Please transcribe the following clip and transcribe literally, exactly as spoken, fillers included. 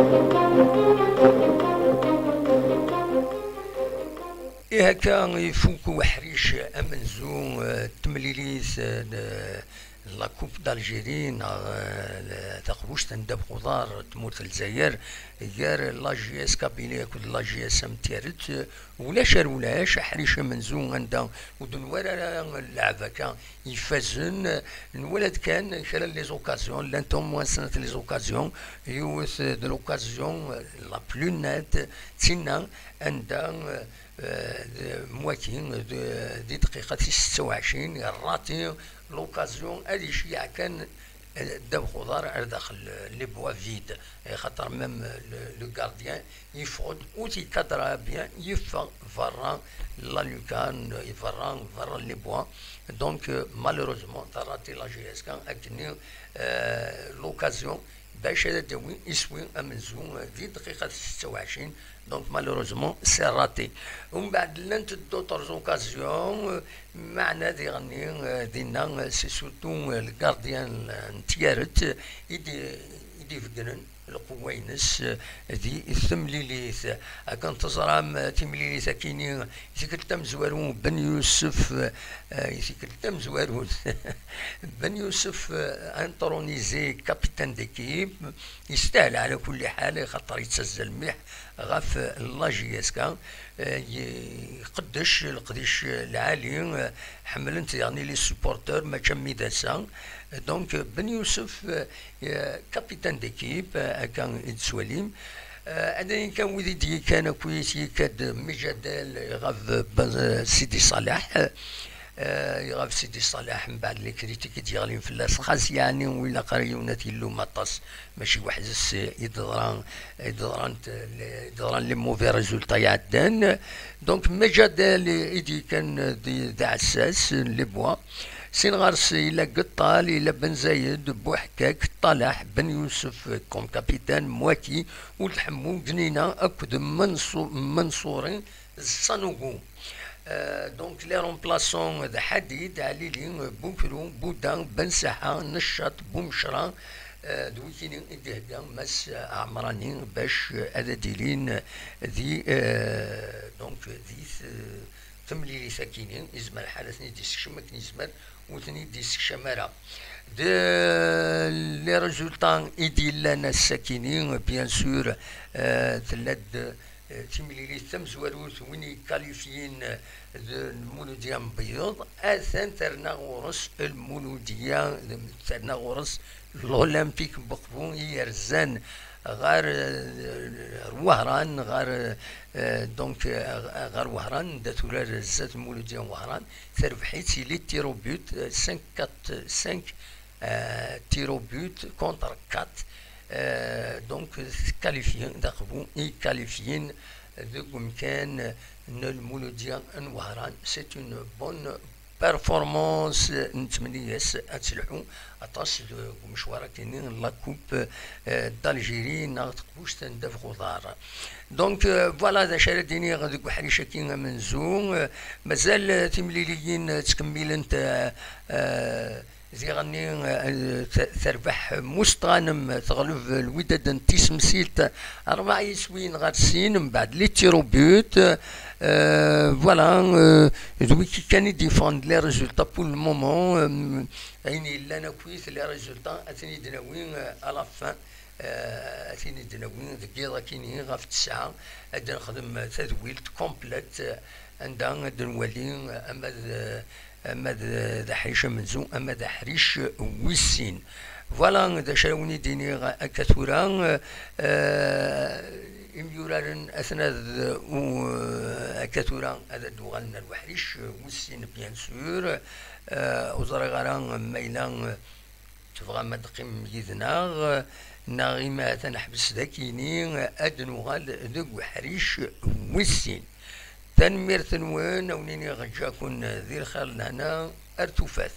Ihi akka ifuk uḥric amenzu, eh, n temlilit, eh, n, eh, la Coupe d'Algérie, neɣ, eh, taqbuct n ddabex uḍar n tmurt n Lezzayer, gar la J S Kabylie akked la J S M Tiaret, eh, ulac ar ulac, aḥric amenzu anda ur d-nwala ara lɛeb akka ifazen, eh, nwala-d kan kra n les occasions, llant au moins snat les occasions, yiwet de l'occasion, eh, la plus nette, d tinna anda, eh, eh, d-, mwaki, d-, di dqiqa tis setta u ɛecrin, irrati l'occasion ad iceyyeɛ kan, eh, ddabex uḍar ar daxel, eh, les bois vides, eh, xaṭer même, eh, le, le gardien yeffeɣ-d, ur t-ikadra bien, yeffeɣ berra la lucarne, berra, berra les bois. Donc, eh, malheureusement, terrati la J S K akkenni, eh, l'occasion bac ad d-tawi iswi amenzu, eh, di dqiqa setta u ɛecrin. Donc, malheureusement, c'est raté. Umbeɛd, llant d'autres occasions, eh, meɛna diɣenni, eh, dinna, eh, c'est surtout, eh, le gardien, eh, n Tiaret, eh, i d-, i d-ibeddlen lqewwa-ines, eh, di temlilit. Akken teẓram, eh, timlilit akini, i tikkelt tamezwarut, Ben Youssef, eh, i tikkelt tamezwarut, Ben Youssef, eh, intronisé capitaine d'équipe, yestahel ɛla kulli ḥal, xaṭer yettazzal mliḥ ɣef la J S K, eh, iqeddec leqdic lɛali, eh, ḥemmlen-t diɣenni les supporteurs, mačči am midasa. Donc, Ben Youssef, eh, capitaine d'équipe, eh, akka i d-tettwalim. Eh, ad ayen kan wid i d-yekkan akkit, yekka-d Mejadel, iɣab, eh, Sidi Ṣaleḥ. Eh, iɣab Sidi Ṣaleḥ, mbeɛd les critiques i d-yeɣlin fell-as, xas yeɛni ur ilaq ara yiwen ad t-illum aṭas, mačči weḥd-s i d-ḍran, i d-ḍrant, i d-ḍran les mauvais résultats iɛeddan. Donc, Mejadel i d-yekkan d, d aɛessas n les bois. Sin ɣer-s yella Geṭṭal, yella Ben Zayed, Buḥkak, Ṭalaḥ, Ben Youssef comme capitaine, Mwaki, Uld Ḥemmu, Gnina akked Menṣu-, Menṣuri d Sanogo. Euh, donc, les remplaçants d Ḥadid, Ɛlili, Bukru, Buda, Ben Saḥa, Neccaṭ, Bumecra, euh, d wikini i d-ihegga Mass Ɛemrani bac ad d-ilin di, euh, donc, di t-, temlilit akini, yezmer lḥal ad ten-id-yessekcem akken yezmer ur ten-id-yessekcam ara. De les résultats i d-yellan ass-akini, bien sûr, euh, tella-d, euh, timlilit tamezwarut, win yekkalifyin, euh, d Lmuludya n Beyyeḍ, atan terna ɣur-s Lmuludya, terna ɣur-s l'Olympique n Buqbu i yerzan ɣer, euh, ɣer Wehran, ɣer, euh, donc, euh, ɣer Wehran, anda turar zdat Lmuludya n Wehran, terbeḥ-itt i les tirs au but, euh, cinq quatre cinq, euh, tirs au but contre quatre. Euh, donc, tkalifyi, d aqbu i kalifyin deg umkan n Lmuludya n Wehran. C'est une bonne performance, nettmenni-as ad telḥu aṭas deg umecwar akini n la Coupe, euh, d'Algérie neɣ teqbuct n ddabex uḍar. Donc, euh, voilà d acu ara d-iniɣ deg uḥric-agi amenzu. Euh, mazal, euh, timliliyin, euh, ttkemmilent, euh, euh, diɣenni, euh, t-, terbeḥ Mustɣanem, teɣleb Lwidad n Tisemsilt, rebɛa yiswiyen ɣer sin, mbeɛd les tirs au but. Euh, voilà, euh, d wiki kan i d-yeffɣen les résultats pour le moment. Euh, ayen yellan akkit les résultats, ad ten-id-nawi, euh, à la fin. Euh, ad ten-id-nawi deg yiḍ akini ɣef tesɛa, ad d-nexdem tadwilt complète, euh, anda ad d-nwali, euh, ama d, ama d, d aḥric amenzu, ama d aḥric wis sin. Voilà d acu ara wen-id-iniɣ akka tura. Euh, imyuraren aten ad, u-, akka tura ad d-uɣalen ar uḥric wis sin, bien sûr. Euh, ur ẓriɣ ara ma yella, euh, tebɣam ad teqqimem yid-neɣ, neɣ imi atan ḥbes dagi-ni, ad nuɣal deg uḥric wis sin. Tanemmirt-nwen, a wen-iniɣ ǧǧa-ken di lxir lehna ar tufat.